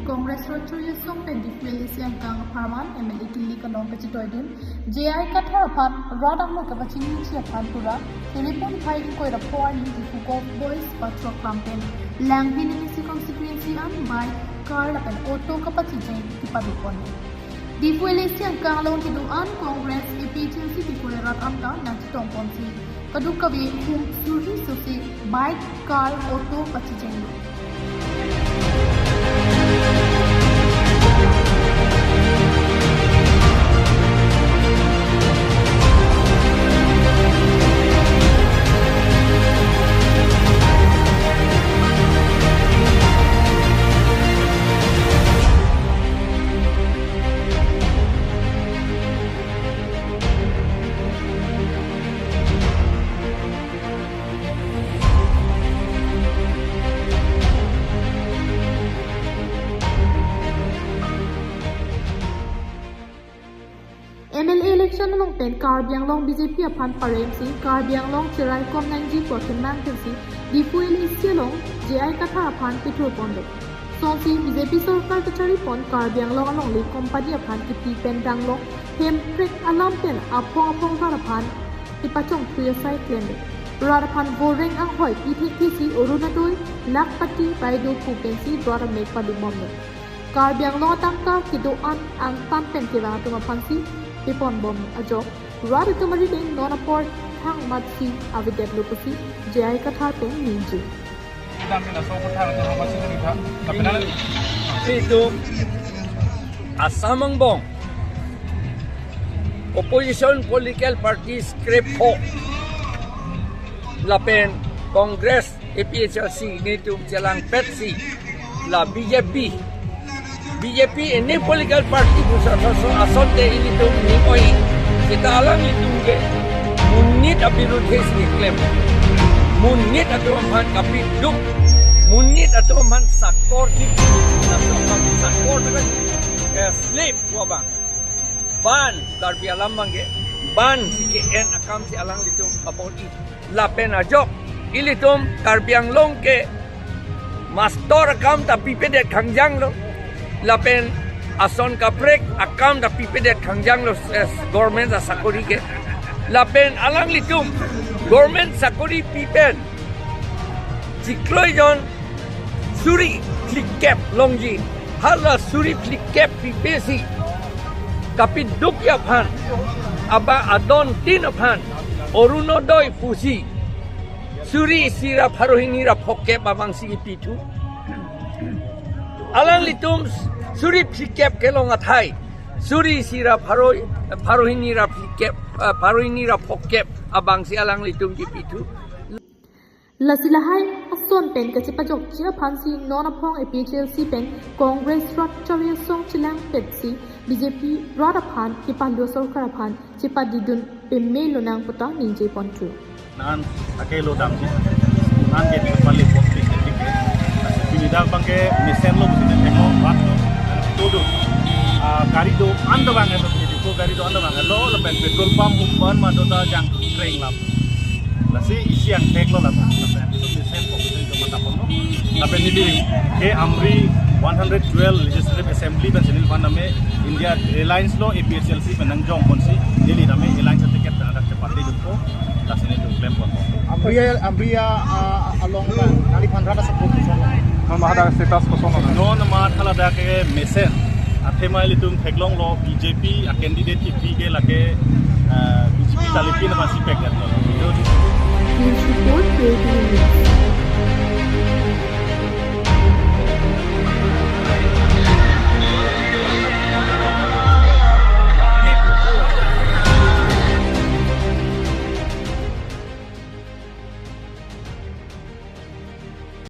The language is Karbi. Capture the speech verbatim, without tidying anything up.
Congress Rotary Asong pen Diphu LAC angkang apharman M L A Kili Kanong kachetoidun, J I Kathar aphan rat angno kapachini chi aphan pura, Cheripon Phai ingkoi ra pho arni Diphu Golf Boys Patrok Lampen, Langhin M A C constituency an bike, car lapen auto kapachijeng kipadupon. Diphu LAC angkang along kedo-an Congress APHLC kekoi rat anta nangchetongponsi, kadokave hum suri sose bike, car, auto pachijenglo. M L A election along pen Karbi Anglong B J P aphan paremsi Karbi Anglong cherai kom nangji pu akemang pensi Diphu LAC along J I Kathar aphan pithurponlo. Sonsi B J P sorkar kacharipon Karbi Anglong alongle company aphan kipi pen danglong hemprek alam pen aphong aphong rat aphan kepachongthui asai klemlo. Rat aphan boreng anghoi pi thekthe si Orunodoi, Lakhpati, Baidu pu pensi rat amek padubomlo. Karbi Anglong atangka kedo-an angtan pen kevang atum aphansi piponbom ajok rat atum arideng non apor thangmatsi avedetlo pusi J I Kathar pen ningje. Itum Assam angbong opposition political parties krepho lapen Congress APHLC nelitum chelangpetsi la B J P, B J P any political party pu sa sa so asonte ilitum ning oi. Seta alanglitum ke monit abirudhe si klem. Monit atum aphan kapiduk. Monit atum aphan sakor di. Atum aphan sakor dengan, eh, slave pu abang. Ban Karbi alam abangke ban si ke-en akam si alanglitum apor i. Lapen ajok ilitum Karbi Anglong ke mastor akam ta pipedet khangjanglo. Lapen ason kaprek akam ta pipedet khangjanglo, eh, government asakori ke. Lapen alanglitum government sakori pipen chiklo jon suri phlikep longji, hala suri phlikep pipe si kapidukji aphan, aba adontin aphan Orunodoi pusi suri isi ra pharo hini ra phokep abangsi kipithu. Alanglitum suri phlikep kelong athai suri isi ra pharo, pharo hini ra phlikep, eh, pharo hini ra phokep abangsi alanglitum kipithu. Lasi lahai ason pen kachepajokji aphansi non aphong APHLC pen Congress rat chari asong chelangpetsi B J P rat aphan kepalo sorkar aphan chepadidun pemelo nang puta ningjeponthu. Nan ake lo damji. Nan ke pali post office ke. Asi pini dak abangke mesen lo pusi thek lo, rat lo. Todo. Ah, gari do-an do abang, to ko gari do-an do abang. Lo lapen petrol pump human ma do ta jang kreng lam. Lasi isi angthek lo lapen. Lapen mesen post office do mata pon lo. Lapen neli ke Amri one hundred twelve Legislative Assembly pen senil pan name India Alliance lo APHLC pen nangjongponsi neli name Alliance ticket pen adak chepate dukpo. Lasi nelitum klempon. Amri, Amri, ah, along kan, neli phan rata support kosonlo. Non ma hadak status kosonlo? Non ma hala dak ke mesen. Athema ilitum theklonglo B J P a candidate kipi ke lake, ah, B J P ta lipin aphansi pekdetlo. News report, K T V News.